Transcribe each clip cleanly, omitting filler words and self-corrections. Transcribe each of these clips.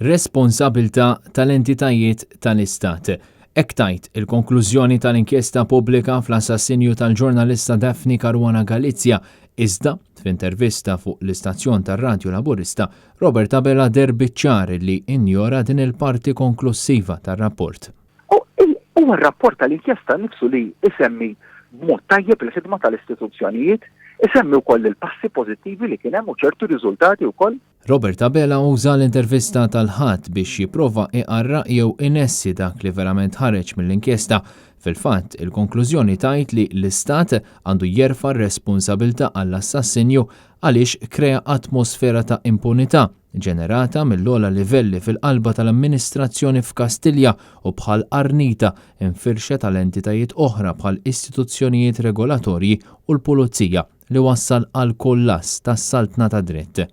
Responsabilità tal-entitajiet tal-Istat. Hekk tgħid il-konklużjoni tal-inkjesta pubblika fl-assassinju tal-ġurnalista Daphne Caruana Galizia. Iżda, f'intervista fuq l-istazzjon tar-radju Laburista, Robert Abela deher biċ-ċar li injora din il-parti konklussiva tar-rapport. Huwa r-rapport tal-inkjesta nnifsu li jsemmi b'mod tajjeb il-ħidma tal-istituzzjonijiet, isemmi wkoll il-passi pożittivi li kien hemm u ċertu riżultati wkoll. Robert Abela uża l-intervista tal-Ħadd biex jipprova iqarraq jew inessi dak li verament ħareġ mill-inkjesta. Fil-fatt, il-konklużjoni tgħid li l-Istat għandu jerfa' r-responsabilità għall-assassinju għaliex krea atmosfera ta' impunità ġenerata mill-ogħla livelli fil-qalba tal-amministrazzjoni f'Kastilja u bħal qarnita nfirxet għal entitajiet oħra bħal istituzzjonijiet regolatorji u l-pulizija. li wassal għall-kollass tas-saltna tad-dritt.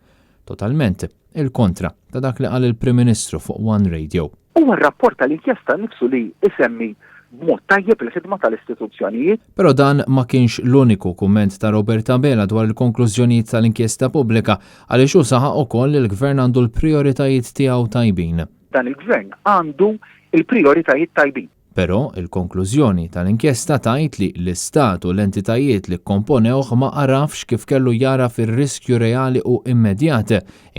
Totalment il-kontra ta' dak li qal il-Prim Ministru fuq One Radio. Huwa r-rapport tal-inkjesta nnifsu li jsemmi b'mod tajjeb il-ħidma tal-istituzzjonijiet. Però dan ma kienx l-uniku kumment ta' Robert Abela dwar il-konklużjonijiet tal-inkjesta pubblika għaliex hu saħaq ukoll li l-Gvern għandu l-prijoritajiet tiegħu tajbin. Dan il-Gvern għandu l-prijoritajiet tajbin. Però, il-konklużjoni tal-inkjesta tgħid li l-Istat u l-entitajiet li kkomponewh ma għarafx kif kellu jagħraf ir-riskju reali u immedjat,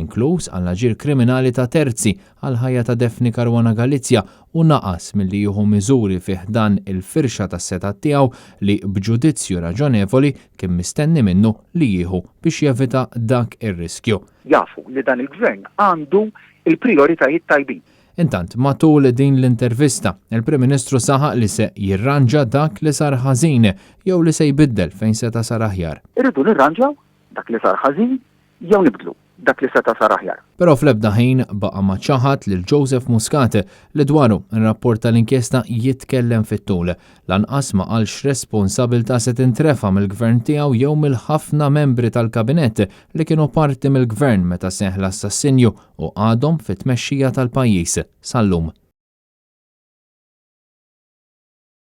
inkluż għall-aġir kriminali ta' terzi għall-ħajja ta' Daphne Caruana Galizia u naqas milli jieħu miżuri fi ħdan il-firxa tas-setgħat tiegħu li b'ġudizzju raġonevoli kien mistenni minnu li jieħu biex jevita dak ir-riskju. Jafu li dan il-Gvern għandu l-prijoritajiet tajbin. Intant, matul din l-intervista, il-Prim Ministru saħaq li se jirranġa dak li sar ħażin jew li se jbiddel fejn seta' sar aħjar. Irridu nirranġaw dak li sar ħażin jew nibdlu dak li seta' sar aħjar. Però fl-ebda ħin baqa' ma ċaħad lil Joseph Muscat li dwaru r-rapport tal-inkjesta jitkellem fit-tul. Lanqas ma qal x'responsabiltà se tintrefa' mill-Gvern tiegħu jew mill-ħafna membri tal-Kabinett li kienu parti mill-Gvern meta seħħ l-assassinju u għadhom fit-tmexxija tal-pajjiż sal-lum.